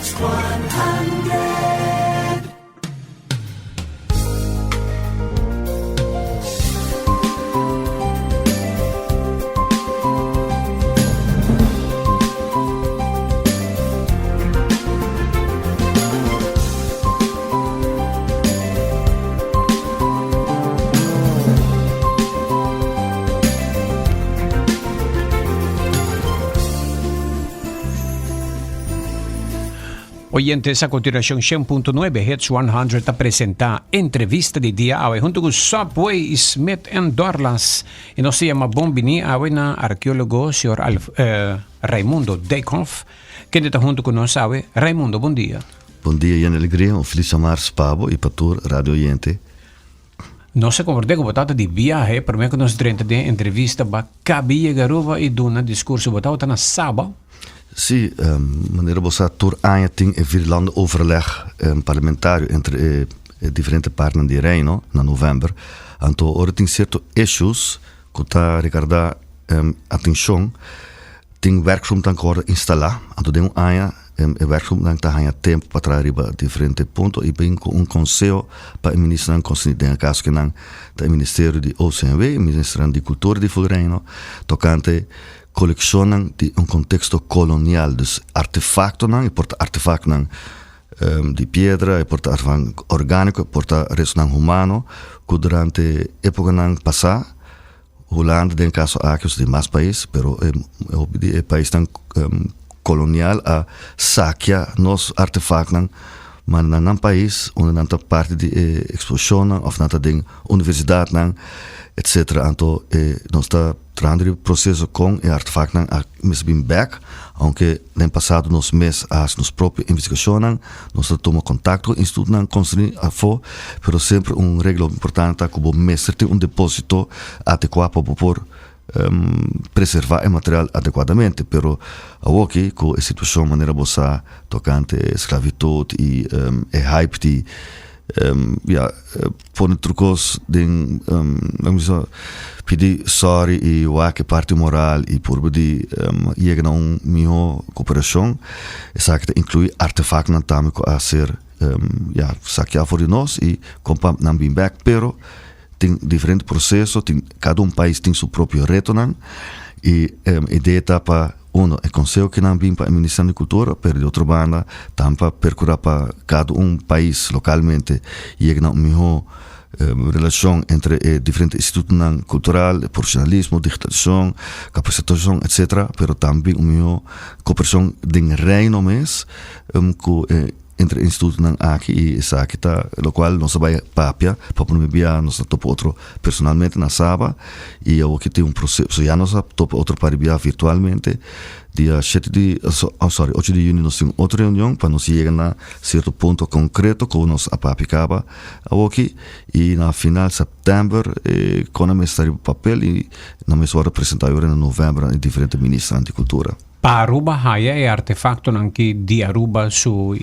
Hits 100. Oyentes, a continuación 100.9 Hits 100 ta presenta entrevista di dia awe hunto cu Subway Smith and Dorlas. Y nos ta yama bon bini awe na arqueólogo señor Alf, eh, Raimundo Dijkhoff, kende ta hunto cu nos awe. Raimundo, bon dia. Bon dia yen alegria, un felis amars pa bo y pa tur radio oyente. Nos a komprendé ku bo tabata di biahe promé ku nos drenta den entrevista ba kabi yega Aruba i duna diskurso. Bo tabata na Saba? Sí, manera bo sa tur aña tin e vierlandenoverleg parlamentario entre e diferente partnan di Reino na novèmber. Anto ora tin sierto issues ku ta rekardá atenshon, tin werkgroepnan ku wòrdu instalá. Anto den un aña E werkgroepnan ta haña tempu pa traha riba diferente punto i bin ku un konseho pa e ministernan konserní. Den e kaso kinan ta e ministerio di OCMW, e ministernan di Kultura di Ful Reino, tokante kolekshonnan di un konteksto kolonial, dus artefaktonan, e por ta artefaktonan di piedra, e por ta artefaktonan orgániko, e por ta restonan humano ku durante epokanan pasá Hulanda den kaso aki osea di mas pais pero e hopi di e paisnan kolonial a sakia nos artefaktnan manda nan nan pais unda nan ta parti di e eksposishonnan òf nan ta den universidatnan etsetera anto e nos ta trahando riba proseso kon e artefaktnan a mester bin bèk aunke den pasado nos mes a hasi nos propio investigashonnan nos ta tuma kontakto ku institutonan konserní afó pero semper un regla hopi importante ta ku bo mester tin un deposito adekuá pa bo por preservá e material adekuadamente pero awoki ku e situashon manera bo sa tokante sklavitud i e hype di ya pone tur kos den pidi sorry i wak e parti moral i purba di yega na un mihó koperashon esaki ta inkluí artefaktonan tambe ku a ser ya sakeá for di nos i kon pa nan bin bèk pero tin diferente proseso tin kada un pais tin su propio retonan i e idea ta pa uno e konseho ku nan bin pa e ministernan di kultura pero di otro banda tambe pa perkurá pa kada un pais lokalmente yega na un mihó relashon entre e diferente institutonan kultural, e profeshonalismo, digitalisashon, kapasitashon etsetera pero tambe un mihó koperashon den reino mes ku e entre e institutonan aki i esaki ta lokual nos a bai papia pa prome bia nos a topa otro personalmente na Saba i awoki tin un proseso ya nos a topa otro par di bia virtualmente dia shete di oh sorry ocho di juni nos tin otro reunion pa nos yega na sierto punto konkreto ku nos a papia kaba awoki i na final sèptèmber e kona mester ta riba papel i nan mester wòrdu presentá ayora na novèmber na e diferente ministernan di kultura. Pa Aruba haya e artefactonan ki di Aruba su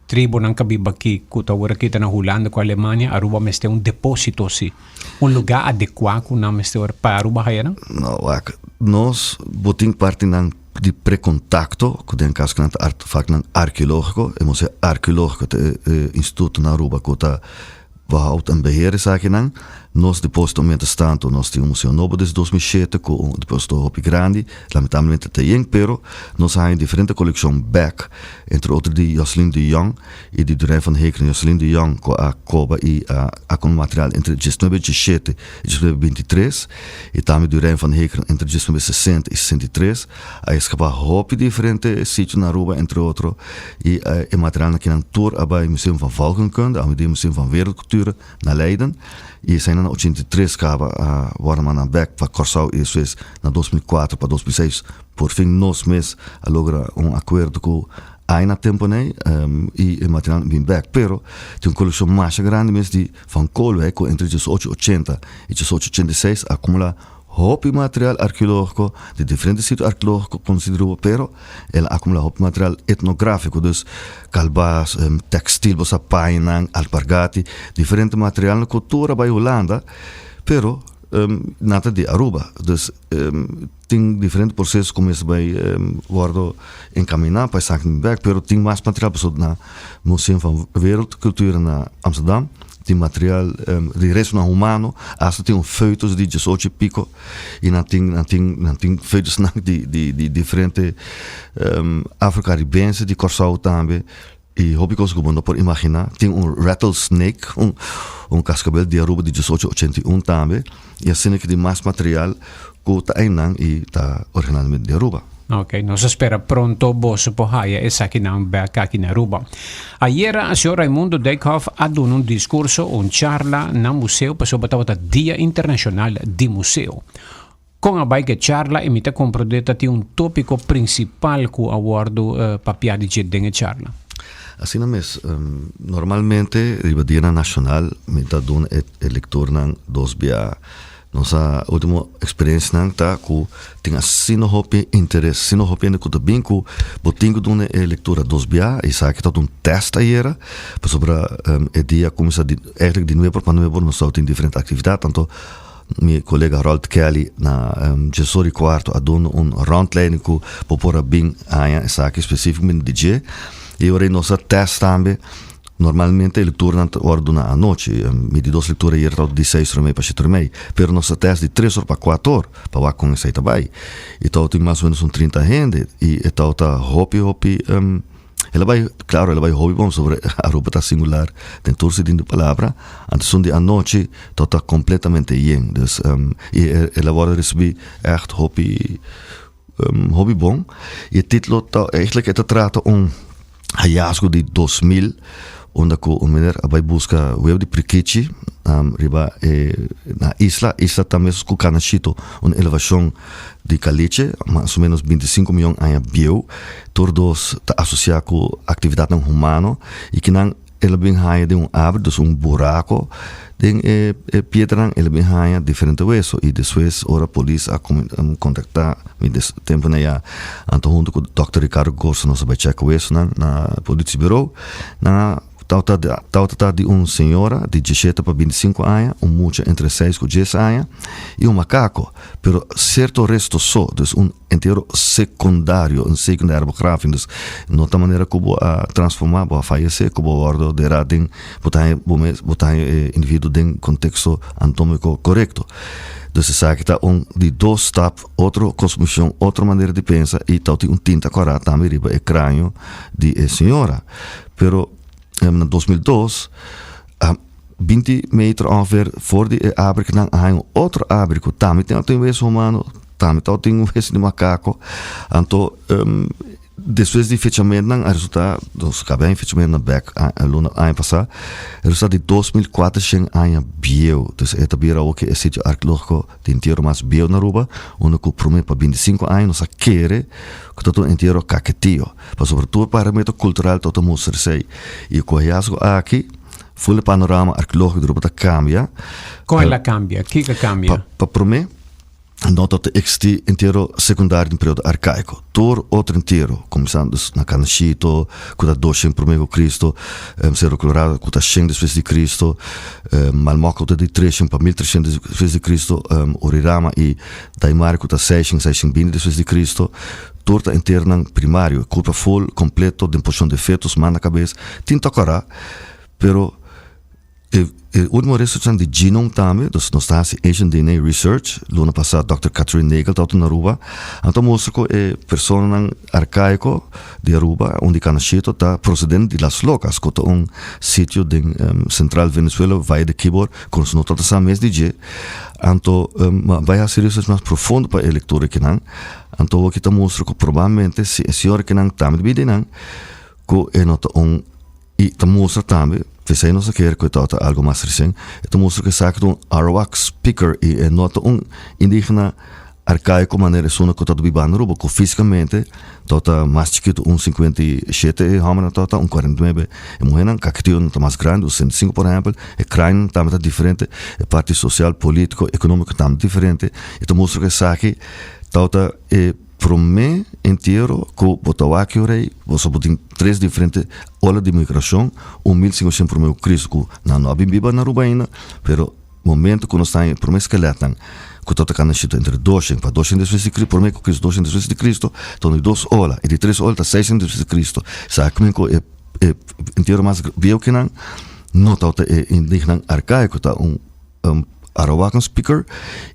tribonan ka biba aki ku ta wor aki ta na Hulanda ku Alemania, Aruba mester un deposito si, un lugar adecua ku nan mester wor pa Aruba haya nan? No, wak, nos bo tin partinan di precontacto ku den caso ku nan ta artefactonan arkeologico, e museo arkeologico ta e instituto na Aruba ku ta Behoud en beheer esakinan. Nos deposito mientras tanto nos tin un museo nobo desde 2007 cu un deposito hopi grandi, lamentablemente ta yen, pero nos a haña diferente coleccion bek, entre otro di Jocelyn de Jong y di Durijn van Heekeren. Jocelyn de Jong cu a coba y a acumula material entre diesnuebe diesisiete y diesnuebe bintitres y tambe Durijn van Heekeren entre diesnuebe sesenta y sesenta y tres a escapa hopi diferente sitio na Aruba entre otro y e materialnan kinan tur a bay Museum van Volkenkunde, awe Museum van Wereldculturen na Leiden y eseinan na 83 caba a wordo manda bek pa Corsou y despues na 2004 pa 2006 por fin nos mes a logra un acuerdo cu Aina tempo nei y e materialnan bin bek pero tin un coleccion masha grandi mes di Van Koolwijk cu entre 1880 y 1886 a acumula Hopi material arkeológiko di diferente sitio arkeológiko konsiderá, pero el a akumulá hopi material etnográfiko, dus kalbas, tekstil, bo sa pañanan, alpargati, diferente materialnan ku tur a bai Hulanda, pero. Nan ta di Aruba. Dus tin diferente proceso cu mester bay wordo encamina pa esaki bin bek, pero tin mas material pasobra na Museum van Wereldculturen na Amsterdam tin material di restonan humano, hasta tin un foetus di diesocho y pico y nan tin nan tin nan tin foetusnan di di di diferente Afro-Caribense di Corsou tambe. I hopi kos ku bo no por imaginá. Tin un rattlesnake, un un kaskabel di Aruba di 1881 tambe, i asina ki tin mas material ku ta einan i ta originalmente di Aruba. Ok, nos a spera pronto boso por haya esakinan bek aki na Aruba. Ayera señor Raimundo Dijkhoff a duna un discurso, un charla na museo pasobra tabata Dia Internacional di Museo. Kon a bai ku e charla i mi ta komprondé ta tin un tópiko prinsipal ku a wòrdu papiá di dje den e charla. Asina mes, normalmente riba dianan nashonal mi ta duna e lektornan dos bia. Nos a último eksperensianan ta ku tin asina hopi interes, asina hopi hende ku ta bin ku bo tin ku duna e lektura dos bia. Esaki ta un tèst ayera pasobra e dia kuminsá di eigentlik di nuebe or pa nuebe or nos tabatin diferente aktividat anto Mi kolega Harold Kelly na djesor i kuarto a duna un rondleiding ku bo por a bin haña esaki spesífikamente di dje. I ora ei nos a tèst tambe. Normalmente e lekturnan ta wòrdu duna anochi. Mi di dos lektura ayer tabata di seis or i mei pa shete or i mei. Pero nos a tèst di tres or pa kuater or pa wak kon esei ta bai. I tabatin mas o ménos un trinta hende i e tabata hopi hopi. El a bai, claro, el a bai hopi bon sobre Aruba ta singular den tur sentido di palabra. Antes un di anochi tabata completamente yen. Dus y el a worde ricibi echt hopi hopi bon. Y e titulo ta eigenlijk e ta trata un hallazgo di 2000 unda cu un meneer a bai busca web di prikichi riba e na isla. Isla ta mes cu Canashito, un elevacion di caliche, mas o menos 25 miyon aña bieu. Tur dos ta asosiá ku aktividatnan humano i kinan el a bin haña den un abri, dus un buraco den e piedranan, el a bin haña diferente weso i despues ora polis a kontaktá mi des temponan ya, anto hunto ku dòkter Ricardo Gorso nos a bai chèk wesonan na politiebureau, nan a Tabata tabata di un señora di diesshete pa bintisinku aña, un mucha entre seis ku dies aña i un makako, pero sierto resto so, dus un entero sekundario, un secundaire begrafing, dus no ta manera ku bo a transformá, bo a fayesé, ku bo a wòrdu derá den, bo ta haña bo mes, bo ta haña e individuo den konteksto anatómiko korekto. Dus esaki ta un di dos stap, otro kosmovishon, otro manera di pensa i tabatin un tinta kòrá tambe riba e kraño di e señora. Pero na 2002, 20 meter ongeveer voor di e abriknan a haña un otro abrik ku tambe tin un weso humano, tambe tabatin un weso di makako. Anto despues di fechamentnan a resulta, nos kaba haña fechamentnan bek luna aña pasá, a resulta di 2400 aña bieu. Dus e ta bira awoki e sitio arkeológiko di entiero mas bieu na Aruba, unda ku promé pa 25 aña nos a kere ku ta un entiero kaketio. Pasobra tur parametro kultural ta ta mustra esei. I ku e hallazgo aki, ful e panorama arkeológiko di Aruba ta kambia. Kon el a kambia? Kiko a kambia? Pa promé, no ta ta eksistí entiero sekundario den periodo arkaiko. Tur otro entiero, kuminsando dus na Canashito, ku ta 200 promé ku Kristu, Cerro Colorado, ku ta 100 despues di Kristu, Malmok, ku ta di 300 pa 1300 despues di Kristu, Orirama i Daimari, ku ta 600, 620 despues di Kristu. Tur ta enternan primario, kurpa ful, kompleto, den posishon di fetus, man na kabes, tin tokará, pero e e ultimo researchnan di genome tambe, dus nos ta hasi ancient DNA research, luna pasá Dòkter Catherine Nagel tabata na Aruba, nan ta mustra ku e personanan arkaiko di Aruba, un di Canashito, ta prosedente di Las Locas, ku ta un sitio den sentral Venezuela, Valle de Quibor, ku nos no tabata sa mes di dje, anto bai hasi research mas profundo pa e lektura kinan. Anto awor ki ta mustra ku probablemente si e señor kinan tambe ta bida einan, ku e no ta un i ta mustra tambe, p'esei nos a kere ku e tabata algu mas resien, e ta mustra ku esaki ta un Arawak speaker i e no ta un indigena arkaiko manera esun ku tabata biba na Aruba, ku fisikamente tabata mas chikitu, un 57 e hòmbernan tabata, un 49 e muhénan, kakitionan ta mas grandi, un 65 por ehèmpel, e krañonan tambe ta diferente, e parti sosial, polítiko, ekonómiko tambe ta diferente, e ta mustra ku esaki Tabata e promé entiero ku bo ta wak yo rei, boso bo tin tres diferente ola di migrashon, un 1500 promé ku Kristu ku nan no a bin biba na Aruba ainda, pero. momento ku nos ta haña e promé skeletnan ku ta toka na Egipto entre doshen pa doshen despues di Cristo, promé ku Cristo, doshen despues di Cristo, ta un di dos ola, e di tres ola ta seishen despues di Cristo. Sa ku men ku e e entiero mas bieu ku nan no tabata e indígenanan arkaiko, ta un Arawakan speaker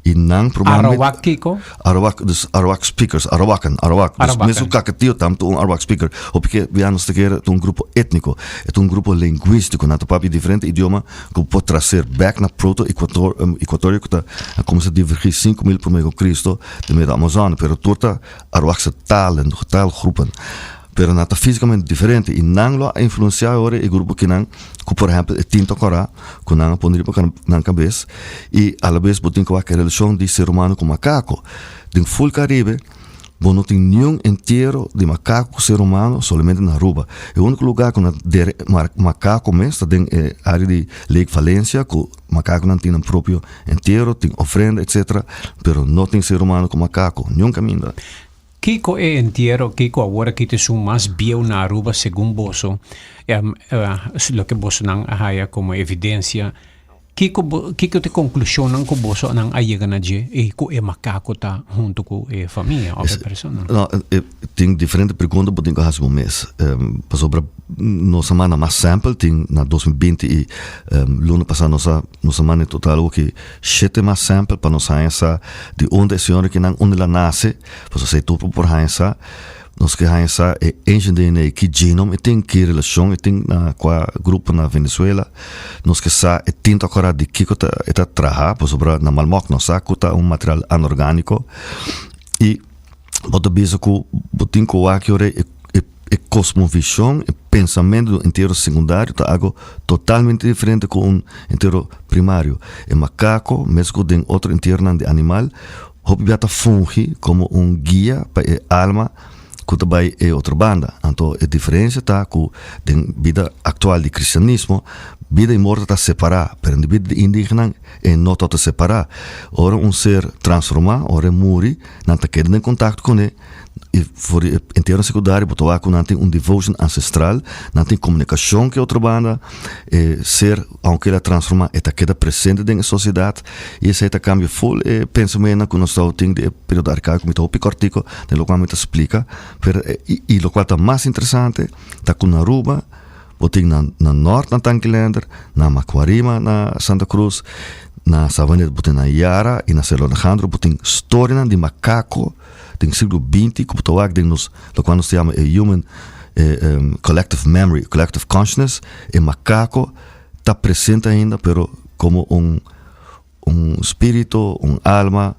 y nan probablemente Arawak kiko? Arawak, dus Arawak speakers, Arawakan, Arawak. Dus Arawakan. mesun Kakatío tam ta un Arawak speaker. Hopi ke bia nos ta kere ta un grupo étniko, e ta un grupo lingüístiko, nan ta papia diferente idioma ku por traser bèk na proto-equator, equatorio ku ta a kuminsá divergí 5000 promé ku Cristo den medio Amazone, pero tur ta Arawakse talen, taalgroepen. Pero nan ta físikamente diferente i nan lo a influensiá ora e grupo kinan ku por ehèmpel e tinta kòrá ku nan a pone riba nan kabes i alabes bo tin ku wak e relashon di ser humano ku makako. Den ful Karibe bo no tin niun entiero di makako ku ser humano solamente na Aruba. E úniko lugá ku nan dere makako mes ta den e área di Lake Valencia ku makakonan tin nan propio entiero, tin ofrenda etcetera, pero no tin ser humano ku makako, niun kaminda. Kiko e entiero kiko awor aki ta esun mas bieu na Aruba segun boso, loke bosonan a haya komo evidensia? Kiko bo kiko ta e konklushonnan ku bosonan a yega na dje i ku e makako ta huntu ku e famia òf e persona? No, e tin diferente pregunta bo tin ku hasi bo mes. Pasobra nos a manda mas sample, tin na 2020 i luna pasá nos a nos a manda en total awor shete mas sample pa nos haña sa di unda e señora kinan unda el a nase. Pasobra esei tur por haña sa, nos ke haña sa e ancient DNA, ki genome e tin, ki relashon e tin na kua grupo na Venezuela. Nos ke sa e tinta kòrá di kiko ta e ta traha, pasobra na Malmok nos sa ku ta un material anorgániko. I bo ta bisa ku bo tin ku wak yora e e kosmovishon, e pensamentu di un entero sekundario ta algu totalmente diferente ku un entero primario. E makako, meskos den otro enteronan di animal, Hopi bia ta fungi komo un guia pa e alma ku ta bai e otro banda. Anto e diferensia ta ku den bida aktual di kristianismo, bida i morto ta separá, pero den bida di indígenanan e no ta separá. Ora un ser transformá, ora e muri, nan ta keda den kontakto kuné i for di e entierro sekundario bo ta wak ku nan tin un devotion ancestral, nan tin komunikashon ku e otro banda, e ser aunke el a transformá e ta keda presente den e sosiedat i esei ta kambia ful e pensamentonan ku nos tabatin di e periodo arkaiko. Mi ta hopi kòrtiko den lokual mi ta splika, pero i lokual ta mas interesante ta ku na Aruba bo tin na na nòrt na Tanki Leander, na Macuarima na Santa Cruz, na Savaneta bo tin na Yara i na Cerro Alejandro bo tin storianan di makako den siglo binti ku bo ta wak den nos lokual nos ta yama e human collective memory, collective consciousness, e makako ta presente ainda pero komo un un spirito, un alma,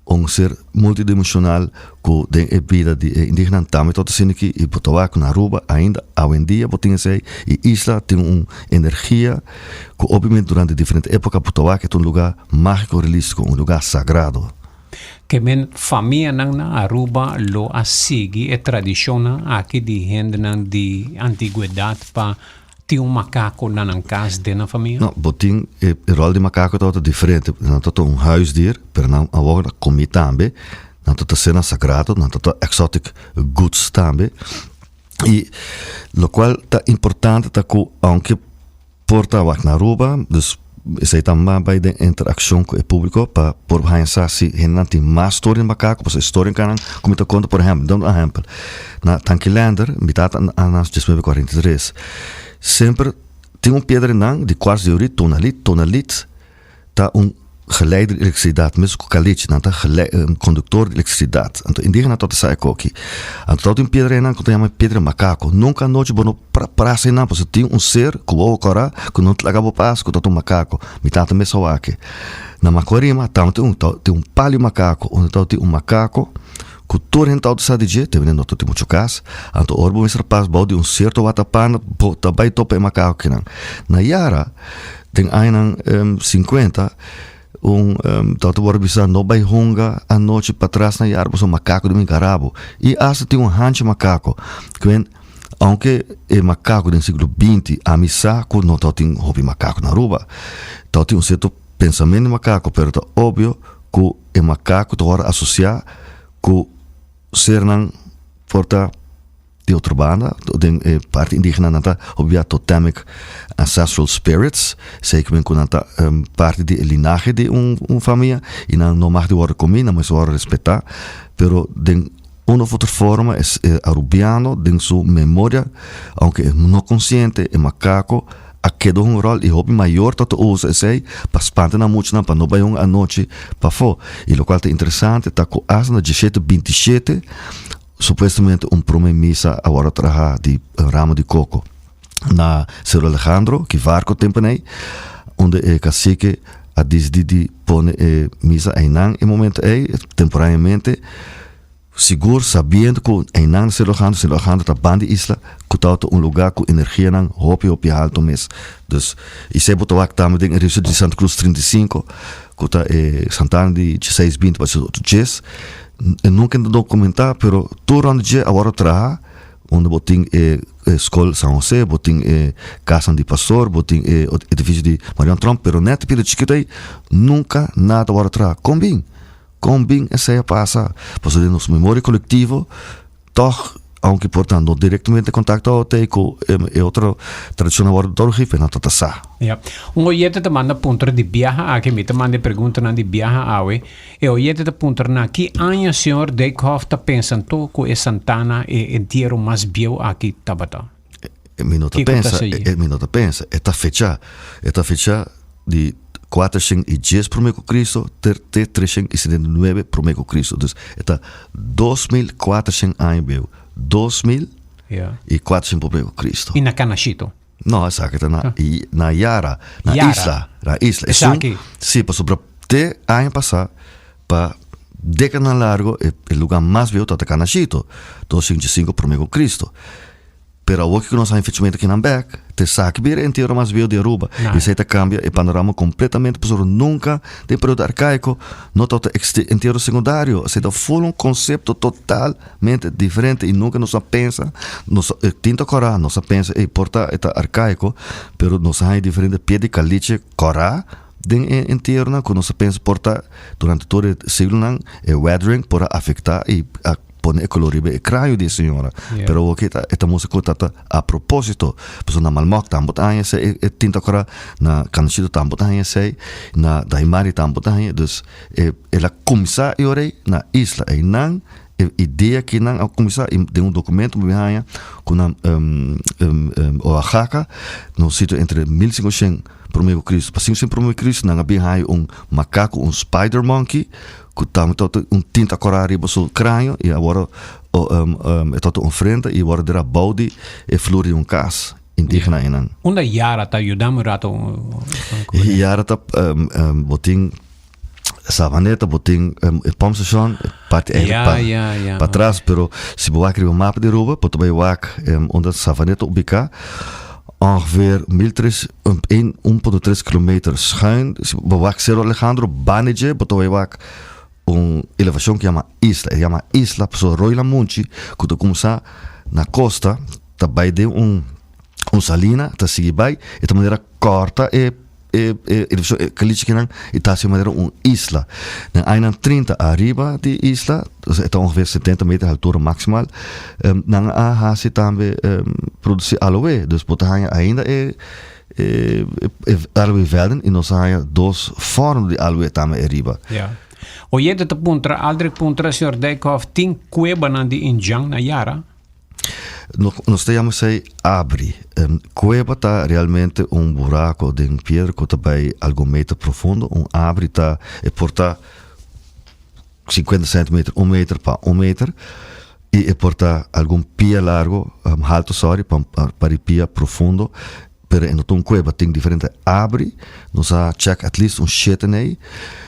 un ser multidimensional ku den e bida di e indigenanan tambe ta asina aki i bo ta wak na Aruba ainda awendia bo tin esei i isla tin un energia ku obviamente durante diferente epoka bo ta wak e ta un luga magiko realistiko, un luga sagrado. Ke men famianan na Aruba lo a sigui e tradishonnan aki di hendenan di antiguedat pa tin un makako na nan kas den nan famia? No, bo tin e ròl di makako tabata diferente. Nan tabata un huisdier, pero nan awor a komi tambe. Nan tabata sena sagrado, nan tabata exotic goods tambe. I lokual ta importante ta ku aunke Por ta wak na Aruba, dus esei ta mas bai den interakshon ku e públiko pa por haña sa si hendenan tin mas storia den makaku, pasobra e storia kanan ku mi ta konta, por ehèmpel, dam un ehèmpel, na Tanki Lender, mi tata a nase diesnuebe kuarenta i tres, semper tin un piedra einan di kuars di orit, tonalit, tonalit ta un geleider di elektrisidat, mes ku kalich, nan ta konduktor di elektrisidat. Anto indígena tabata sa e koki. Anto tabatin un piedra einan ku ta yama piedra makako. Nunka anochi bo no prasa einan pasobra tin un ser ku wowo kòrá ku no ta laga bo pas ku tabata un makako. Mi tata mes a wak. Na Makuarima tabatin un tabatin un palio makako unda tabatin un makako ku tur hende tabata sa di dje, te no tabatin muchu kas. Anto ora bo mester pas bou di un sierto watapana bo ta bai topa e makako kinan. Na Yara Den añanan 50 un tabata wòrdu bisa no bai hunga anochi patras na yara pasobra makako di bin garabo. I asta tin un hanchi makako. Kwen aunke e makako den siglo binti ami sa ku no tabatin hopi makako na Aruba. Tabatin un sierto pensamentu di makako pero ta obvio ku e makako ta wòrdu asosiá ku sernan por ta. Di otro banda, den e parti indigena nan ta hopi bia totemic ancestral spirits, esei ku men ku nan ta parti di e linahe di un famia i nan no mag di wòrdu komí, nan mester wòrdu respetá, pero den un of otro forma e arubiano den su memoria, aunke e no konsiente, e makako a keda un ròl i hopi mayor ta ta usa esei pa spanta nan muchanan pa no bai un anochi pafó. I lokual ta interesante ta ku asta na diesshete bintishete Supuestamente un prome misa a wòrdu trahá di ramo di koko na Cerro Alejandro, ki varko tempu nei, unda e kasike a disidí di pone e misa einan e momento ei, temporariamente, sigur sabiendo ku einan na Cerro Alejandro, Cerro Alejandro ta banda di isla, ku tabata un lugá ku energianan hopi hopi haltu mes. Dus, i esei bo ta wak tambe den e registro di Santa Cruz 35, ku ta e santana di dieseis binti pa diesocho djes, E nunca ta documenta pero tur rond dje a worde traha unda bo tin e school San Jose, bo tin e casanan di pastor, bo tin e edificio di Marion Tromp pero net pida chikito ey nunca nada a worde traha. Con bin? Con bin esey a pasa? Pasobra den nos memoria colectivo Tòg, aunke por ta no direktamente kontakto awo ku e otro tradishonnan wòrdu doorgegeven, e no ta ta sa. Ya. Un oyente ta manda puntra di biaha aki, mi ta manda e preguntanan di biaha awe. E oyente ta puntra na ki aña señor Dijkhoff ta pensa anto ku e santana, e entiero mas bieu aki tabata? Mi no ta Kiko ta pensa, sigui? e mi no ta pensa. E ta fecha, e ta fecha di 410 prome ku Cristo te te 379 prome ku Cristo. Dus e ta 2400 aña bieu. 2400 Ja. prome ku Cristo. I na Canashito. No, esaki ta na, i- na Yara, na Yara. isla, na isla. Esun, Esaki. sí, pasobra te aña pasá pa décadanan largo e, e lugar mas bieu tabata Canashito, 205 prome ku Cristo. Pero awor ku nos haña fechamentu kinan bek, te sa ki bira e entiero mas bieu di Aruba. Nah. Esei ta kambia e panorama kompletamente pasobra nunka den periodo arkaiko no tabata eksistí entiero sekundario. Esei ta ful un konsepto totalmente diferente i nunka nos a pensa, nos a tin ta kòrá, nos a pensa ey por ta e ta arkaiko, pero nos a haña diferente pia di kaliche kòrá den e entieronan ku nos a pensa por ta durante tur e siglonan e weathering por a afektá i a pone e color riba e craño di e señora. Yeah. Pero awor ki e ta mustra cu ta ta a proposito. Pasobra na Malmok tambo ta haña esey, e, e tinta cora, na Canashito tambo ta haña esey, na Daimari tambo ta haña. Dus e, el a cuminsa e ora ey na isla. Eynan e idea ki nan a cuminsa y den un documento mi haña cu nan um, um, um, Oaxaca, na un sitio entre 1500 prome cu Cristo pa 500 prome cu Cristo, nan a bin haña un macaco, un spider monkey, Ku tambe tabata un tinta kòrá riba su kraño i awor e tabata un ofrenda i awor dera bou di e flur di un kas indigena einan. Unda Yara ta? Yudami un rato. Yara ta bo tin Savaneta, bo tin e pompstation, e parti eigenlijk patras, pero si bo wak riba mapa di Aruba bo ta bai wak unda Savaneta ubiká. Ongeveer mil tres, een, un punto tres kilometer schuin. Si bo wak Cerro Alejandro, banda dje, bo ta bai wak un elevacion ku yama Isla. E yama Isla pasobra Rooi Lamunchi ku ta kumsa na kosta ta bai den un un salina, ta sigui bai, e ta manera kòrta e e e elevacion, e caliche kinan i ta hasi manera un isla. Den añanan trinta ariba di isla, e ta ongeveer setenta meter altura maximal, nan a hasi tambe produci aloe, dus bo ta haña ainda e e aloe velden i nos a haña dos vorm di aloe tambe ariba. Ya. Oyente ta puntra, Aldrich puntra, señor Dijkhoff, tin cuebanan di indjan na Yara? Nos ta yama esei abri. Cueva ta realmente un buraco den piedra cu ta bay algun meter profundo. Un abri ta e por ta 50 centimeter, un meter pa un meter y e por ta algun pia largo, halto sorry, pa pa di pia profundo. Pero e no ta un cueva, tin diferente abri. Nos a check at least un shete nei,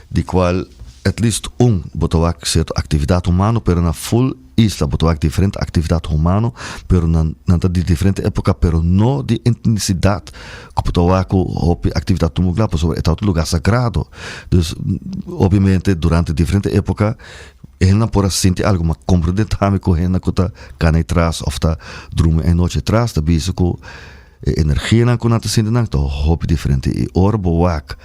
di cual at least un bo ta wak cierto actividad humano, pero na full isla bo ta wak diferente actividad humano, pero nan nan ta di diferente epoca, pero no di etnicidad cu bo ta wak cu hopi actividad tumba kla, pasobra e ta otro lugar sagrado. Dus, obviamente durante diferente epoca e hendenan por a sinti algo, ma comprende tambe cu hendenan cu ta cana e tras of ta drumi e nochi tras ta bisa cu E energianan ku nan ta sinti nan ta hopi diferente i ora bo wak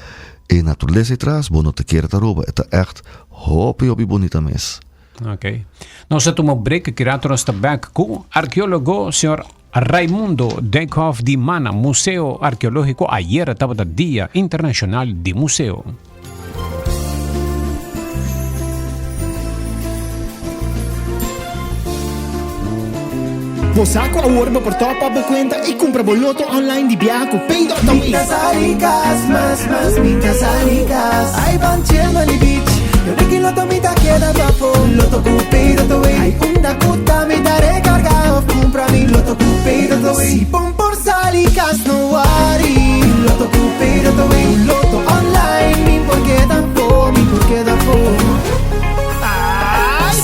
e naturalesa ei tras bo no ta kere ta roba e ta ègt hopi hopi bunita mes. Ok. Nos a tuma un break, aki rato nos ta back ku arkeólogo señor Raimundo Dijkhoff di Mana Museo Arkeológiko. Ayera tabata Dia Internashonal di Museo. Bo sa ku awor bo por top up bo kuenta i kumpra bo loto online di biaha ku Pay.away. Mi ta sali kas, mas mas mi ta sali kas. Ai ban Chemali Beach, yo riki loto mi ta keda pafó. Loto ku Pay.away, ai unda ku ta mi ta rekarga of kumpra mi loto ku Pay.away. Si bon por sali kas no wari, loto ku Pay.away. Un loto online mi por keda afó, mi por keda afó.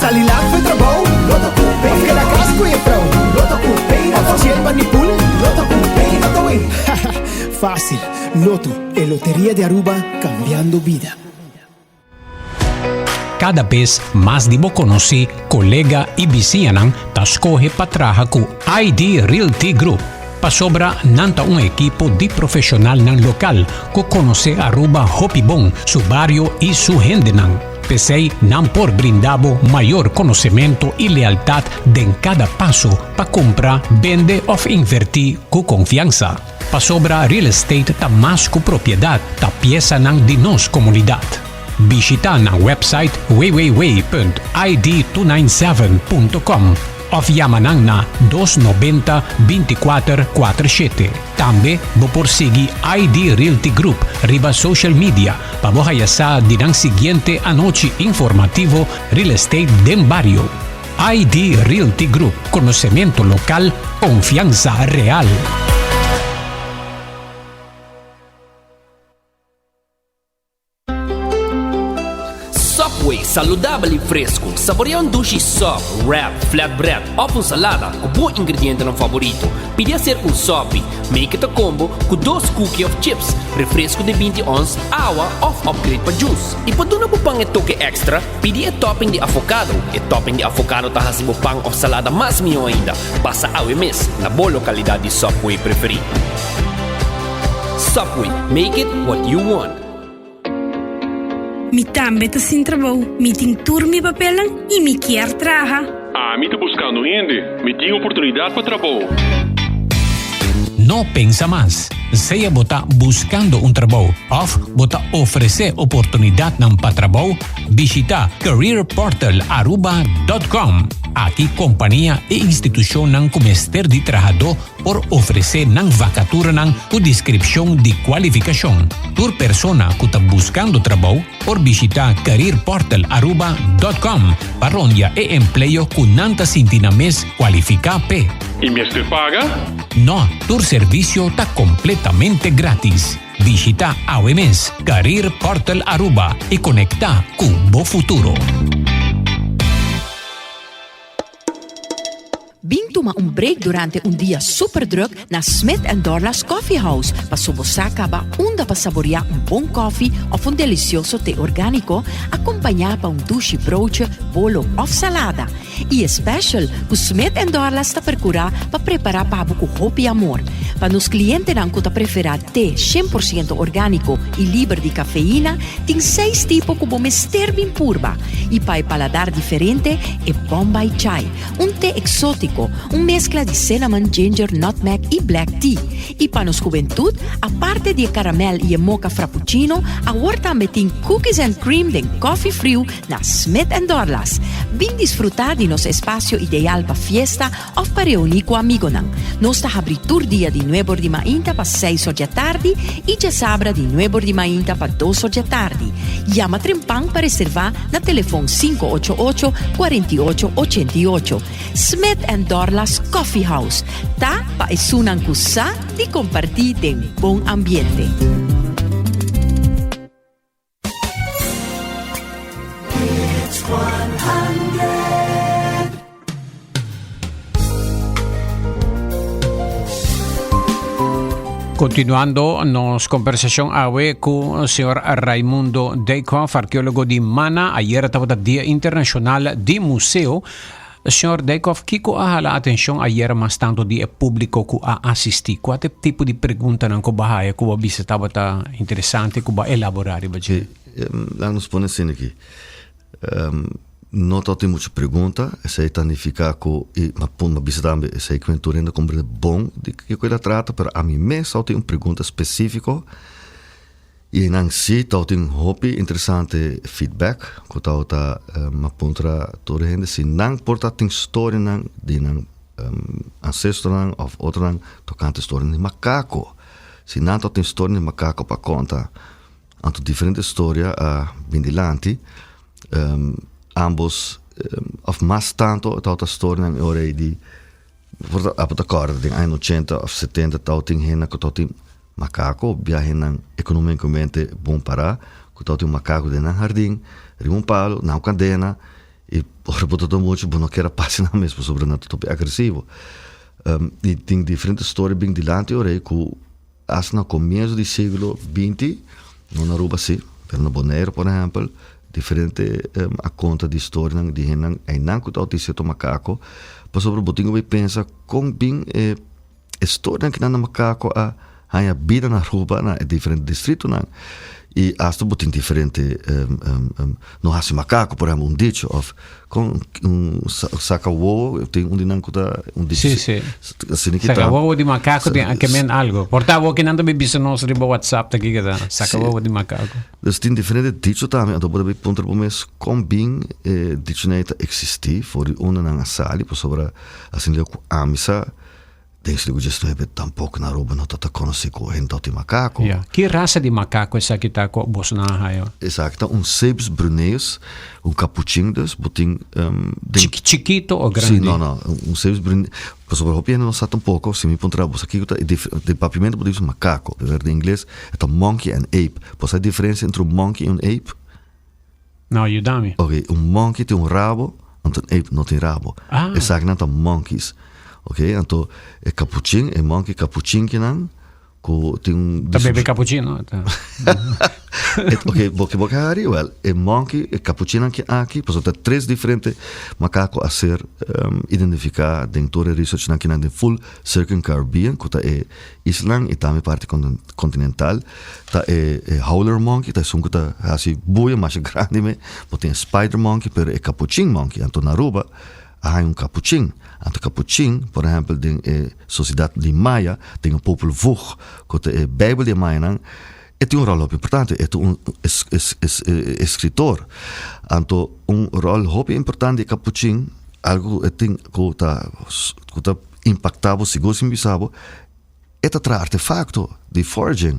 Sali laat fo'i trabou, Loto ku of keda kas ku juffrouw, Loto ku of chill pa ni pool, Loto ku Pay.away. Fácil, Loto, e loteria di Aruba cambiando bida. Kada bes mas di bo konosí, kolega i bisiñanan ta skohe pa traha ku ID Realty Group pasobra nan ta un ekipo di profeshonalnan lokal ku konosé Aruba hopi bon, su bario i su hendenan. P'esei nan por brinda bo mayor konosementu i lealtat den kada paso pa kumpra, bende òf invertí ku konfiansa. Pasobra real estate ta mas ku propiedat, ta piesanan di nos komunidat. Bishita nan website www.id297.com òf yama nan na 290 24 47. Tambe bo por sigui ID Realty Group riba social media pa bo haya sa di nan siguiente anochi informativo Real Estate den Bario. ID Realty Group, konosementu lokal, konfiansa real. Subway, saludabel i fresku. Saborea un dushi sub, wrap, flatbread òf un salada ku bo ingredientenan faborito. Pidi aser un sopi. Make it a combo ku dos cookie òf chips, refresku di 20 ons, awa òf upgrade pa juice. I pa duna bo pan e toke extra, pidi e topping di avocado. E topping di avocado ta hasi bo pan òf salada mas mihó ainda. Pasa awe mes na bo lokalidat di Subway preferí. Subway, make it what you want. Mi tambe ta sin trabou, mi tin tur mi papelnan y mi kier traha. Ami ta buscando hende, mi tin oportunidad pa trabou. No pensa mas. Sea bo ta buscando un trabou of bo ta ofrece oportunidadnan pa trabou, bishita careerportalaruba.com. Aki compania y institucionnan cu mester di trahadó por ofresé nan vakaturanan ku deskripshon di kualifikashon. Tur persona ku ta buskando trabou por bishitá careerportalaruba dòt kòm pa rondia e empleo ku nan ta sinti nan mes kualifiká p'e. I mester paga? No, tur servisio ta kompletamente grátis. Bishitá awe mes Career Portal Aruba i konektá ku bo futuro. Bin tuma un break durante un dia super druk na Smith and Dorlas Coffee House paso bo sa caba unda pa saborea un bon koffie of un delicioso te organico acompaña pa un dushi broodje, bolo of salada. Y e special cu Smith and Dorlas ta percura pa prepara pa bo cu hopi amor. Pa nos clientenan cu ta prefera te 100% organico y liber di cafeína, tin seis tipo cu bo mester bin purba. Y pa e paladar diferente, e Bombay Chai. Un te exótico, un mezcla di cinnamon, ginger, nutmeg y black tea. Y pa nos hubentud, aparte di e caramel y e mocha frappuccino, awor tambe tin cookies and cream den coffee friu na Smith and Dorlas. Bin disfruta di nos espacio ideal pa fiesta of pa reuni cu amigonan. Nos ta habri tur dia di nuebor di mainta pa seis or djatardi y djasabra di nuebor di mainta pa dos or djatardi. Yama trempan pa reserva na telefon 588 48 88. Smith and Dorlas Coffee House ta pa esunnan ku sa di kompartí den bon ambiente. Hits 100. Continuando nos conversacion awe cu señor Raimundo Dijkhoff, arqueólogo di Mana. Ayer tabata Dia Internacional di Museo. Señor Dijkhoff, kiko a hala atencion ayer mas tanto di e publico cu a asisti? Cua ta e tipo di preguntanan cu bo a haya cu bo a bisa tabata interesante cu bo a elabora riba dje? Laga nos pone asina aki. No ta tin mucho pregunta, esei ta nifica cu, y ma pun ma bisa tambe, esei cu tur hende comprende bon di kico el a trata, pero ami mes tawata tin un pregunta specifico y nan si tawata tin hopi interesante feedback cu tawata ma puntra tur hende si nan por ta tin storianan di nan ancestronan of otronan tocante storianan di macaco, si nan tawata tin storianan di macaco pa conta. Anto diferente storia a bin dilanti. Ambos of mas tanto tabata storianan e ora ei di por ta abo ta kòrda den aña ochenta of setenta tabatin hende ku tabatin makako biahenan ekonomikamente bon pará ku tabatin un makako den nan hardin riba un palo nan kadena i ora bo ta ta muchu bo no kier a pasa nan mes pasobra nan ta hopi agresivo. I tin diferente storia bin dilanti ora ei ku Hasta na comienzo di siglo binti, no na Aruba si, pero na Bonaire por ehempel, diferente a conta di historianan di hendenan einan cu ta autista macaco, pasobra bo tin cu bay pensa con bin e historianan kinan na macaco a haña bida na Aruba na e diferente distritonan. Y hasta bo tin diferente no haci macaco por ehempel un dicho of Con un saca wowo, tin un di nan cu ta un dicho. Sí, sí. Asina ki ta. Saca wowo di macaco tin ke men algo. Por ta awor ki nan ta bin bisa nos riba WhatsApp ta kiko ta. Saca wowo di macaco. Dus tin diferente dicho tambe, anto bo ta bin puntra bo mes con bin e dicho nan ta existi, for di unda nan a sali, pasobra asina leu cu ami sa. Den siglo diesnuebe tampoco na Aruba no ta conoci cu hende ta tin macaco. Ya. Ki rasa di macaco esaki ta cu boso nan a haya? Esaki ta un Cebus brunneus, un capuchin dus. Bo tin den. Chikito o grandi? Si, no, no. Un Cebus brunneus. Pasobra hopi hende no sa tampoco. Si mi puntra bo sa kico ta e den papiamento bo ta bisa macaco, pero den ingles e ta monkey and ape. Bo sa e diferencia entre un monkey y un ape? No, yuda mi. Ok, un monkey tin un rabo, anto un ape no tin rabo. Ah. Esakinan ta monkeys. Ok, anto e capuchin, e monkey capuchin kinan, ku tin un. Ta bebe cappuccino. Ta. Ok, bo ke bo ke hari? Wel, e monkey, e capuchinnan ki aki, pasobra ta tres diferente macaco a ser identifica den tur e researchnan kinan den full Circum Caribbean, ku ta e islan i tambe parti continental. Ta e e howler monkey ta esun ku ta hasi buya masha grandi me. Bo tin e spider monkey pero e capuchin monkey. Anto na Aruba a haña un capuchin. Anto capuchin por ehempel den e sociedad di Maya den e Popol Vuh ku ta e bijbel di e Mayanan e tin un rol hopi importante. E ta un escritor. Anto un rol hopi importante di e capuchin algo ku e tin ku ta ku ta impacta bo sigur sin bisa bo. E ta traha artefakto di foraging.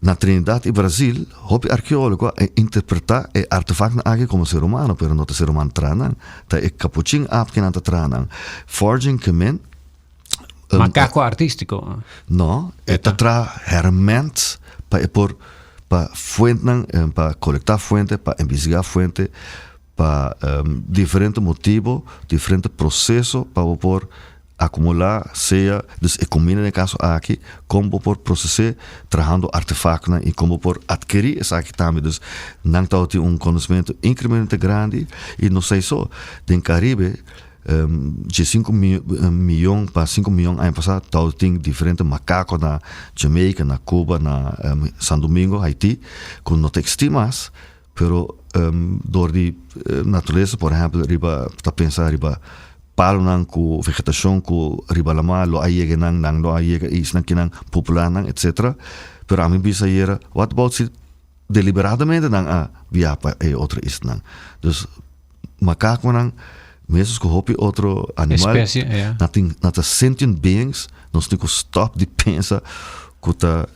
Na Trinidad i Brazil, hopi arkeólogo a interpretá e artefaktonan aki komo ser humano, pero no ta ser humano traha nan, ta e kapuchin aap kinan ta traha nan. Foraging ke men. Makako artístiko. No, e ta traha hèrmènt pa e por pa fuentenan, pa kolektá fuente, pa investigá fuente, pa diferente motibo, diferente proseso pa bo por akumulá sea, dus e kuminda den e kaso aki, kon bo por proses'é trahando artefaktonan i kon bo por atkerí esaki tambe. Dus nan tabatin un konosmentu inkreiblemente grandi i no esei so, den Karibe diesinku miyon pa sinku miyon aña pasá tabatin diferente makako na Jamaica, na Cuba, na San Domingo, Haiti, ku no ta eksistí mas. Pero dor di naturalesa, por ehempel riba ta pensa riba palonan ku vegetashon ku riba lamá lo a yega nan, nan lo a yega isnan kinan populá nan etcetera. Pero ami bisa ayera, what about si deliberadamente nan a biaha pa e otro isnan? Dus makakonan mesas ku hopi otro animal Especie, ja. nan tin nan ta sentient beings, nos tin ku stop di pensa ku ta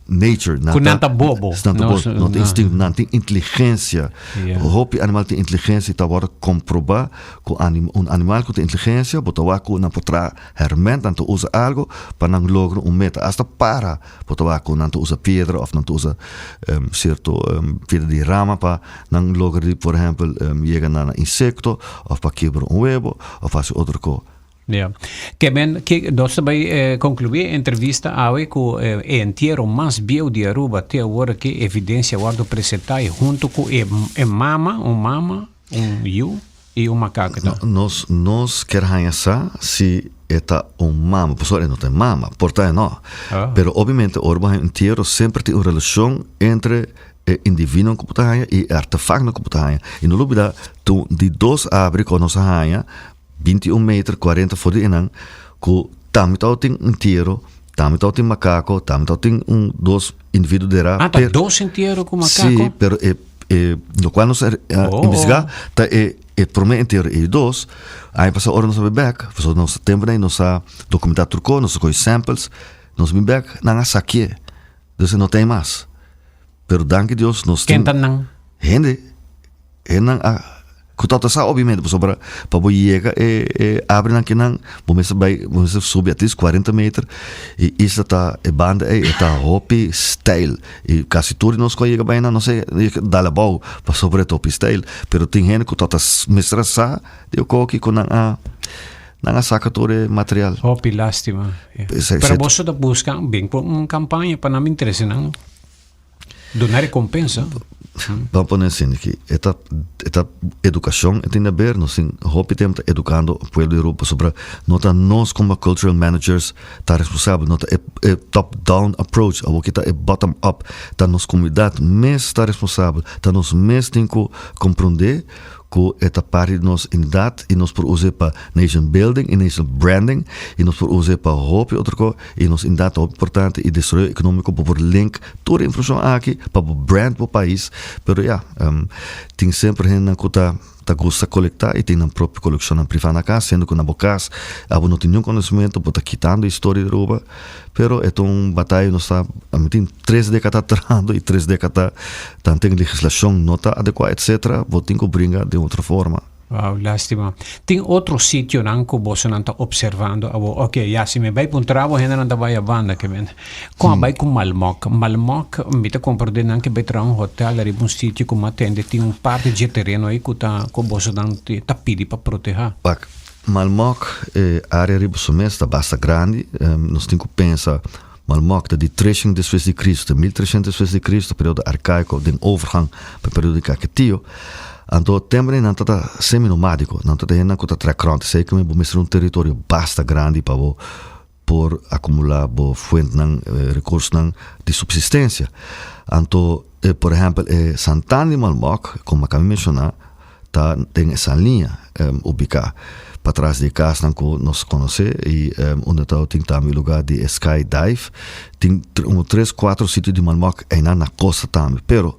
nature. Ku nan ta bobo. Nan ta bobo, nan ta instinto, nan tin inteligencia. Ja. Hopi animal tin inteligencia i ta wòrdu komprobá ku un animal ku tin inteligencia bo ta wak ku nan por traha herment, nan ta usa algo pa nan logra un meta. Asta para bo ta wak ku nan ta usa piedra òf nan ta usa sierto piedra di rama pa Nan logra di, por ehempel, yega na insekto òf pa kebra un webo òf hasi otro ko. Ja. Ke men, ke, nos ta bai konkluí e entrevista awe ku e entiero mas bieu di Aruba te awor aki evidensia wòrdu presentá i huntu ku e e mama, un mama, un yu i un makaka ta. Nos, nos kier haña sa si e ta un mama, pasobra e no ta e mama, por ta e no. Ah. Pero obviamente ora bo haña un entiero semper tin un relashon entre. E individuonan ku bo ta haña i e artefaktonan ku bo ta haña. I no lubida tu di dos abri ku nos a haña 21 meter 40 for di einan ku tambe tabatin entiero, tambe tabatin makako, tambe tabatin un dos individuo derá. Ah, ta dos entiero ku makako? Sí, pero e e lokual nos a investigá ta e e promé entiero i e dos. Aña pasá ora nos a bai bèk, pasobra nos tempu ei nos a dokumentá tur kos, nos a kohe samples, nos a bin bèk, nan a sakié. Dus e no ta ei mas. Pero danki Dios nos tin. Ken ta nan? Hende. Hendenan a ku tabata sa obviamente pasobra pa bo yega e e abrinan kinan bo mester bai bo mester subi at least 40 meter i isla ta e banda ei e ta hopi steil i kasi tur di nos ku a yega bai nan nos a yega dal abou pasobra e ta hopi steil pero tin hende ku tabata mester a sa di e koki ku nan a Nan a saka tur e material. Hopi lastima. Pero boso ta buska bin ku un kampaña pa nan bin trese nan. Duna rekompensa. Ban pone asina aki, e ta e ta edukashon e tin di aber, nos tin hopi tempu ta edukando pueblo di Aruba pasobra no ta nos komo cultural managers ta responsabel, no ta e e top down approach, awor ki ta e bottom up, ta nos komunidat mes ta responsabel, ta nos mes tin ku komprondé ku e ta parti di nos identidat i nos por us'é pa nation building i nation branding i nos por us'é pa hopi otro kos i nos identidat ta hopi importante i desaroyo ekonómiko bo por link tur e informashon aki pa bo brand bo pais pero ya tin semper hendenan ku ta ta gusta kolektá i tin nan propio kolekshonnan privá na kas siendo ku na bo kas abo no tin niun konosementu bo ta kitando historia di Aruba pero e ta un bataya nos ta mi tin tres dekada trahando i tres dekada Tantu en legislacion no ta adecua etc. Bo tin cu bringa den otro forma. Wow, lastima. Tin otro sitionan cu bosonan ta observando awor? Ok, ya, si mi bay puntra bo hendenan ta bay a banda ke men. Con a bay cu Malmok? Malmok, mi ta comprende nan ke bay traha un hotel ariba un sitio cu mi a tende tin un parti dje tereno ey cu ta cu bosonan ta pidi pa proteha. Wak, Malmok, e area riba su mes ta basta grandi. Nos tin cu pensa Malmok ta di treshen despues di Cristo te 1300 despues di Cristo, periodo arcaico den overgang pa periodo di Caquetio. Anto tempo nan ta ta semi-nomadico, nan ta ta hendenan cu ta trek rond. Esey cu bo mester un territorio basta grandi pa bo por acumula bo fuentenan, recursonan di subsistencia. Anto, por ehempel, e Santana di Malmok, como a caba di menciona, ta den e Saliña ubica patras di e casnan cu nos conoce y unda ta tin tambe e lugar di e sky dive tin un tres cuatro sitio di malmok eynan na costa tambe pero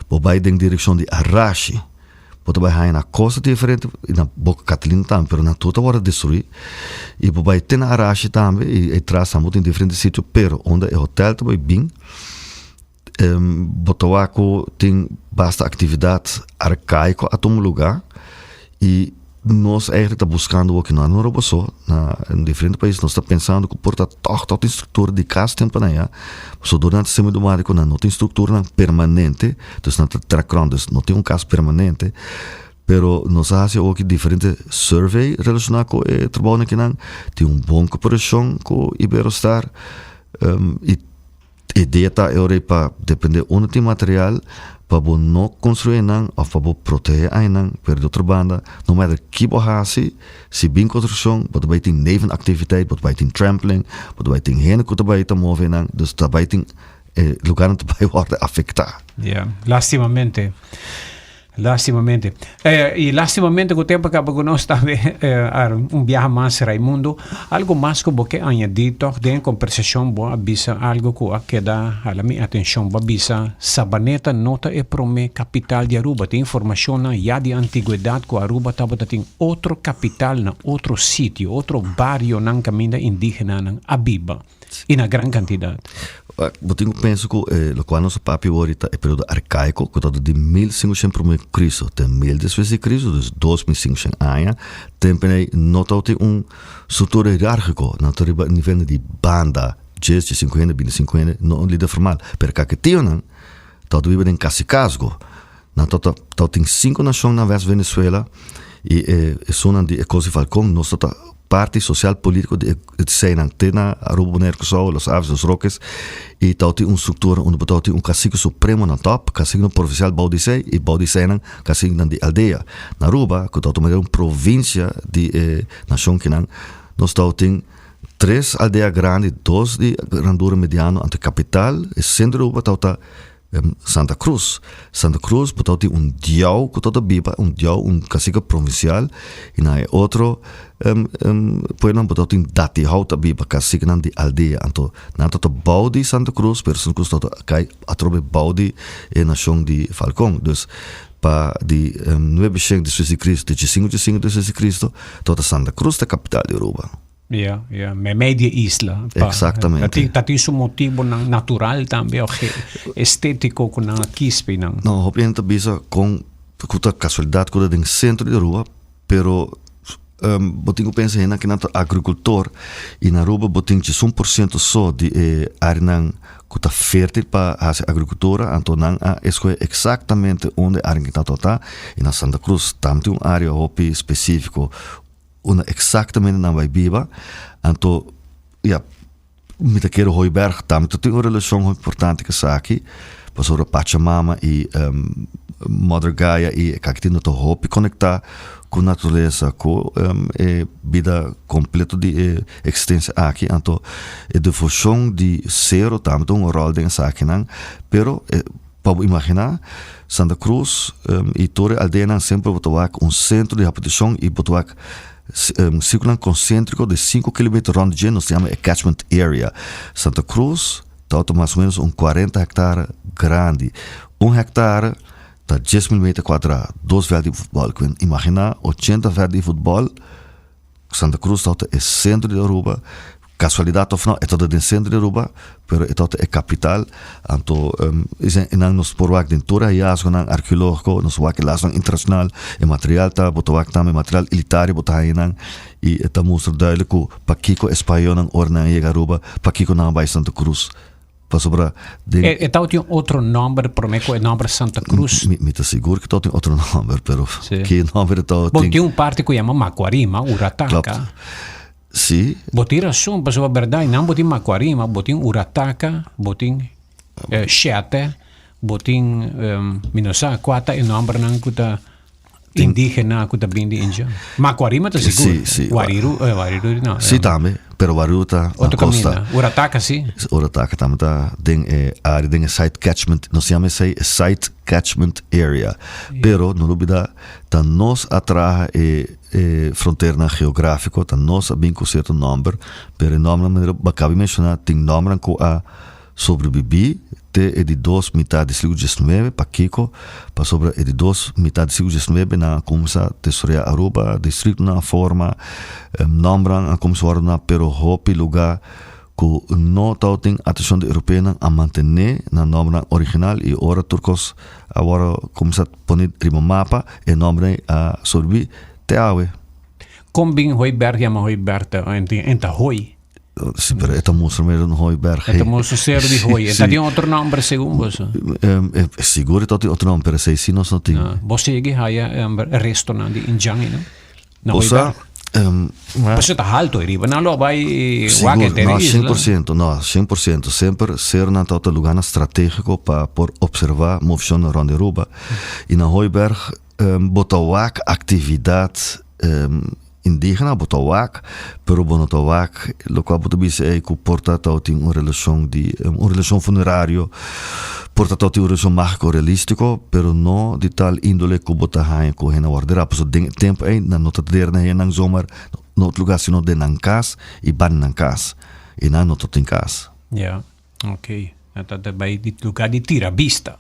bo bay den direccion di Arashi bo ta bay haya na costa diferente y na Boca Catalina tambe pero nan tur ta worde destrui y bo bay te na Arashi tambe y eytras tambe bo tin diferente sitio pero unda e hotel ta bay bin. Bo ta wak ku tin basta aktividat arkaiko a tuma lugá i nos eigentlik ta buskando wak no na Aruba so, na diferente pais nos ta pensando ku por ta tòg ta tin struktura di kas tempu na ya, pasobra dor nan ta semi-nomádiko nan no tin strukturanan permanente, dus nan ta trèk rònt, dus no tin un kas permanente, pero nos a hasi awor diferente survey relashoná ku e trabounan kinan, tin un bon koperashon ku Iberostar i. Idea ta e ora ei pa depende unda tin material pa bo no construi einan of pa bo protege einan, pero di otro banda no matter ki bo haci si bin construccion bo ta bay tin nevenactiviteit, bo ta bay tin trampling, bo ta bay tin hende cu ta bay ta move einan, dus ta bay tin e lugarnan ta bay worde afecta. Ya, lastimamente. Lastimamente. Eh, y lastimamente cu tempo caba cu nos tambe, eh, Aaron, un biaha mas Raimundo. Algo mas cu bo ke añadi toch den e conversacion bo a bisa algo cu a keda hala mi atencion. Bo a bisa Sabaneta no ta e prome capital di Aruba. Tin informacionnan ya di antigüedad cu Aruba tabata tin otro capital na otro sitio, otro barionan caminda indigenanan a biba. Y na gran cantidad. Bo tin cu pensa cu e locual nos a papia awor ta e periodo arcaico cu tabata di 1500 prome cu Cristo te 1000 despues di Cristo, dus 2500 aña. Tempo ei no tabatin un structura hierarchico, nan ta riba nivel di banda, djes, diescinco hende, binticinco hende, no un lider formal. Pero caquetionan tabata biba den cacicazgo. Nan tabata tabatin cinco nacion na West Venezuela y e esunnan di e Cos di Falcon nos tabata parti social politico di e eseinan te na Aruba, Bonaire, Curaçao, Los Aves, Los Roques y tabatin un structura unda bo tabatin un cacique supremo na top, caciquenan provincial bou di esei y bou di eseinan caciquenan di aldea. Na Aruba cu tabata manera un provincia di e nacion kinan nos tabatin tres aldea grandi, dos di grandura mediano anto e capital, e centro di Aruba tabata. Santa Cruz. Santa Cruz bo tabatin un diau ku tabata biba, un diau, un kasike provinsial i na e otro pueblonan bo tabatin datihout ta biba, kasikenan di aldea. Anto nan tabata bou di Santa Cruz, pero Santa Cruz tabata kai atrobe bou di e nashon di Falcon. Dus pa di nuebe shen despues di Cristo te diesinku diesinku despues di Cristo tabata Santa Cruz ta kapital di Aruba. Ja, ja, meimei di e isla. Pa, Exactamente. Ta tin, ta tin su motibonan natural tambe of ge, estético cu nan a kies p'e nan. No, hopi hende ta bisa con cu ta casualidad cu ta den centro di Aruba, pero um, bo tin cu pensa hendenan kinan ta agricultor y na Aruba bo tin djesun por ciento so di e areanan cu ta fértil pa haci agricultura, anto nan a escoge exactamente unda e area kinan ta y na Santa Cruz tambe tin un area hopi specifico Unda exactamente nan bai biba, anto ya, mi ta kere Hooiberg tambe ta tin un relacion hopi importante ku esaki, pasobra Pachamama i Mother Gaia i e kaki tin ta hopi conecta ku naturalesa, ku e bida completo di e existencia aki, anto e devocion di sero tambe ta un rol den esakinan, pero Pa bo imaginá, Santa Cruz i tur e aldeanan semper bo ta wak un sentro di habitashon i bo ta wak sirkulonan konséntriko di sinku kilometer rònt di dje, nos ta yama e catchment area. Santa Cruz tabata mas o ménos un kuarenta hèktare grandi. Un hèktare ta dies mil meter kuadrá, dos vèlt di futbòl. Ku imaginá ochenta vèlt di futbòl. Santa Cruz tabata e centro di Aruba, casualidad of no, e tabata den centro di Aruba, pero e tabata e capital, anto nan nos por wak den tur e hallazgonan arqueologico, nos wak e laznan internacional, e material ta, bo ta wak tambe material elitario bo ta haña nan, y e ta mustra duidelijk cu pakico e spañolnan ora nan a yega Aruba, pakico nan a bay Santa Cruz. Pasobra den. E tabatin un otro nomber prome ku e nomber Santa Cruz. Mi, mi ta sigur ku tabatin otro nomber, pero Sí. ki nomber e tabatin? Bon, tin un parti ku yama Macuarima, Urataca. Klopt. Sí. Bo tin rason, pasobra berdad, nan bo tin Macuarima, bo tin Urataca, bo tin eh, Shete, bo tin, um, mi no sa kua ta e nombernan ku ta Indigena ku ta bin di India. Macuarima ta sigur. Si, si. Wariru, eh, Wariru no. Si tambe, pero Wariru ta na Otro costa. kaminda. Urataka si. Urataka tambe ta den e área, den e site catchment, nos yama esei e site catchment area. Pero no lubida, ta nos a traha e e fronteranan geográfiko, ta nos a bin ku sierto nòmber, pero e nòmbernan manera bo a kaba di menshoná, tin nòmbernan ku a Sobrebibí te e di dos mitad di siglo diesnuebe, pakiko? Pasobra e di dos mitad di siglo diesnuebe nan a kumsa desaroyá Aruba, distritonan a forma, nòmbernan a kumsa wòrdu duna, pero hopi lugá ku no tabatin atenshon di europeonan a mantené nan nòmbernan original i ora tur kos a wòrdu kumsa pone riba mapa e nòmbernan ei a sobrebibí te awe. Kon bin Hooiberg yama Hooiberg ta en ta hooi? Sí, pero e ta mustra meer un hooiberg. E ta mustra sero di hooi. E ta tin otro nomber segun boso? Sigur e ta tin otro nomber, pero esei sí nos no tin. Bo sigui haya restonan di indjan ei, no? Na Bosa, hooiberg. Pasobra ta halto ariba. Nan lo bai wak Sigur, no, 100%, no, 100%. Semper seronan tabata lugarnan strategiko pa por observa movishonnan rond di Aruba. I na hooiberg bo ta wak aktividat Indígena bo ta wak, pero bo no ta wak lokual bo ta bisa ei ku por ta tabatin un relashon di un relashon funerario, por ta tabatin un relashon mágiko realístiko, pero no di tal índole ku bo ta haña ku hende a wòrdu derá. Pasobra den e tempu ei nan no ta dera na hendenan zomaar na otro lugá sino den nan kas i banda nan kas, i nan no tabatin kas. Ya. Ok, nan ta ta bai di lugar di tira bista.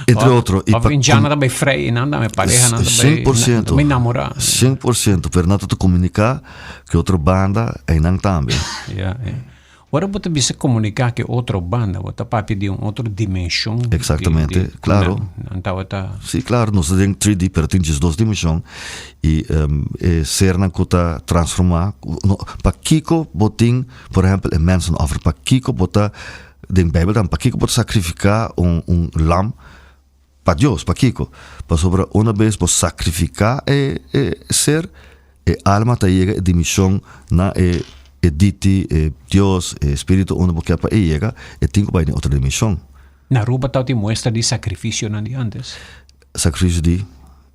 Entre otro. Y pa indiana ta bai frei y nan tambe pareha nan ta bai 100%. bai namora. 100%, pero nan ta ta comunica cu otro banda y nan tambe. Ja, ja. Ora bo ta bisa comunica cu otro banda, bo ta papia di un otro dimension. Exactamente, di, di, claro. Nan, nan tabata. Sí, claro, nos ta den 3D, pero tin djes dos dimension. Y um, e sernan cu ta transforma, no, pakico bo tin Por ehempel, e mensenoffer. Pakiko bo ta, den Bijbel dan, pakiko bo ta sakrifiká un, un lam pa Dios? Pakiko? Pasobra una bes bo sakrifiká e, e ser, e alma ta yega e dimishon na e, e diti, e Dios, e spiritu unda bo kier pa e yega, e tin ku bai den otro dimishon. Na Aruba tabatin muestra di sakrifisionan di antes? Sakrifisio di,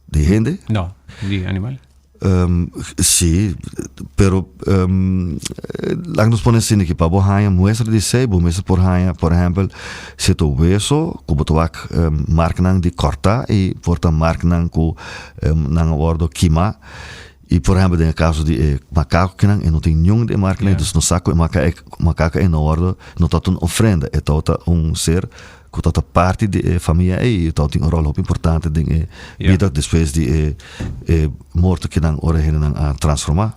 di hende? No, di animal. Um, sí, pero um, laat nos pone asina ki pa bo haña muestra di esei, bo mester por haña, por ehempel, cierto weso ku bo ta wak um, marknan di kòrtá i por ta marknan ku um, nan a wòrdu kimá. I por ehempel den e kaso di e makako kinan e no tin niun di e marknan, yeah. Dus nos sa ku e maka, e makako ei no wòrdu, no ta un ofrenda, e tabata un ser ku tabata parti di e famia ei i tabata tin un ròl hopi importante den e bida despues di e e morto ku nan ora hendenan a transformá.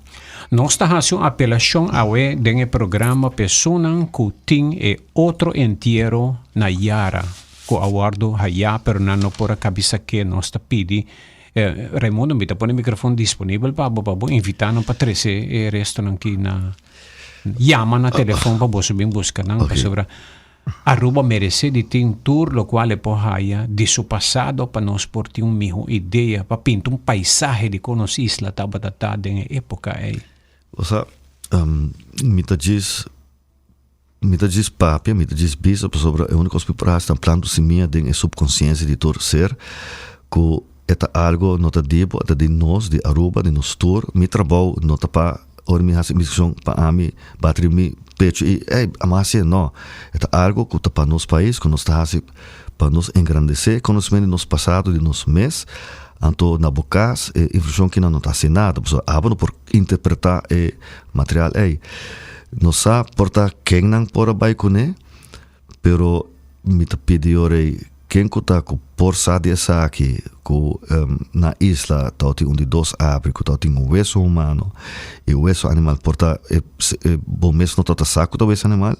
Nos ta hasi un apelashon awe den e programa pa esunnan ku tin e otro entiero na Yara ku a wòrdu hayá pero nan no por a kabisa ke nos ta pidi Raimundo mi ta pone mikrofon disponibel pa bo pa bo invitá nan pa trese e restonan ki na yama na telefon pa boso bin buska nan pasobra Aruba merece di tin tur locual e por haya di su pasado pa nos por tin un miho idea pa pinta un paisahe di con nos isla tabata ta den e epoca ey. Osea, mi ta djis, mi ta djis papia, mi ta djis bisa pasobra e unico cos cu mi por haci ta planta un simia den e subconsciencia di tur ser cu e ta algo no ta di bo, e ta di nos, di Aruba, di nos tur. Mi trabou no ta pa ora mi haci investigacion pa ami bati riba mi pecho y ey amo haci e no. E ta algo cu ta pa nos pais cu nos ta haci pa nos engrandece conocimento di nos pasado di nos mes. Anto na bo cas e informacion kinan no ta haci nada pasobra abo no por interpreta e material ey. No sa por ta kennan por a bay cune pero mi ta pidi ora ey Ken ku ta ku por sa di esaki, ku na isla tabatin un di dos abri ku tabatin un weso humano i weso animal, por ta e bo mes no tabata sa ku ta weso animal,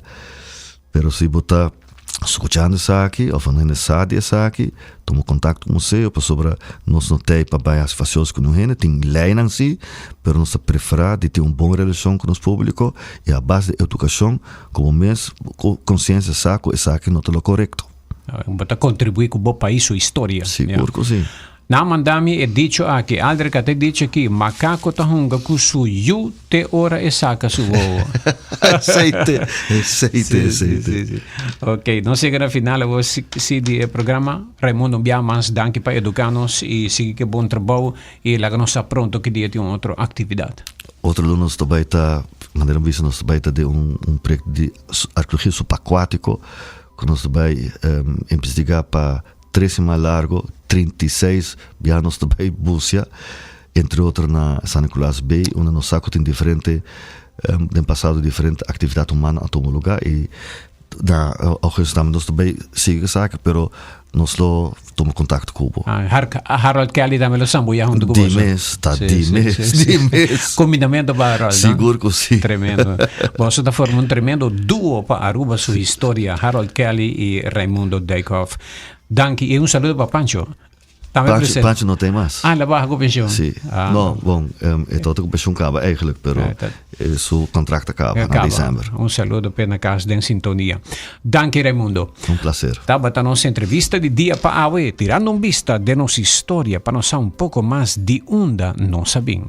pero si bo ta skuchando esaki òf un hende sa di esaki, tuma kontakto ku museo pasobra nos no ta ei pa bai hasi fasioso ku niun hende, tin leinan si, pero nos ta preferá di tin un bon relashon ku nos públiko i a base di edukashon ku bo mes ku konsiensia sa ku esaki no ta lo korekto. Bo ta contribui cu bo pais su historia. Sigur cu si. Nan manda mi e dicho aki, Aldrich a te dicho aki, macaco ta hunga cu su yu te ora e saca su wowo. Aceite, aceite, aceite. Ok, nos yega na final awor si di e programa. Raimundo, un bia mas danki pa educa nos y sigui cu e bon trabou y laga nos sa pronto ki dia tin un otro actividad. Otro luna nos ta bay ta, manera mi bisa, nos ta bay ta den un proyecto di arkeologia subacuatico. Ku nos ta bai investigá pa tres siman largo, 36 bia nos ta bai busia, entre otro na San Nicolas Bay, unda nos sa ku tin diferente, den pasado diferente aktividat humano a tuma lugá i na augustus tambe nos ta bai sigui ku esaki, pero nos lo tuma kontakto ku bo. Harold Kelly tambe lo sambuya huntu ku boso. Di mes, ta di mes, di mes. Kombinamentu pa Harold, no? Sigur ku si. Tremendo. Boso ta forma un tremendo duo pa Aruba su historia, Harold Kelly i Raimundo Dijkhoff. Danki i un saludo pa Pancho. Tambe Pancho, presente. Pancho no ta mas. Ah, el a baha ku pensioen. Si. Ah. No, bon, e tabata ku pensioen kaba eigenlijk, pero Ja, ta- eh, su contract a kaba na december. Un saludo p'e na kas den sintonia. Danki Raimundo. Un placer. Tabata nos entrevista di dia pa awe, tirando un bista den nos historia pa nos sa un poko mas di unda nos a bin.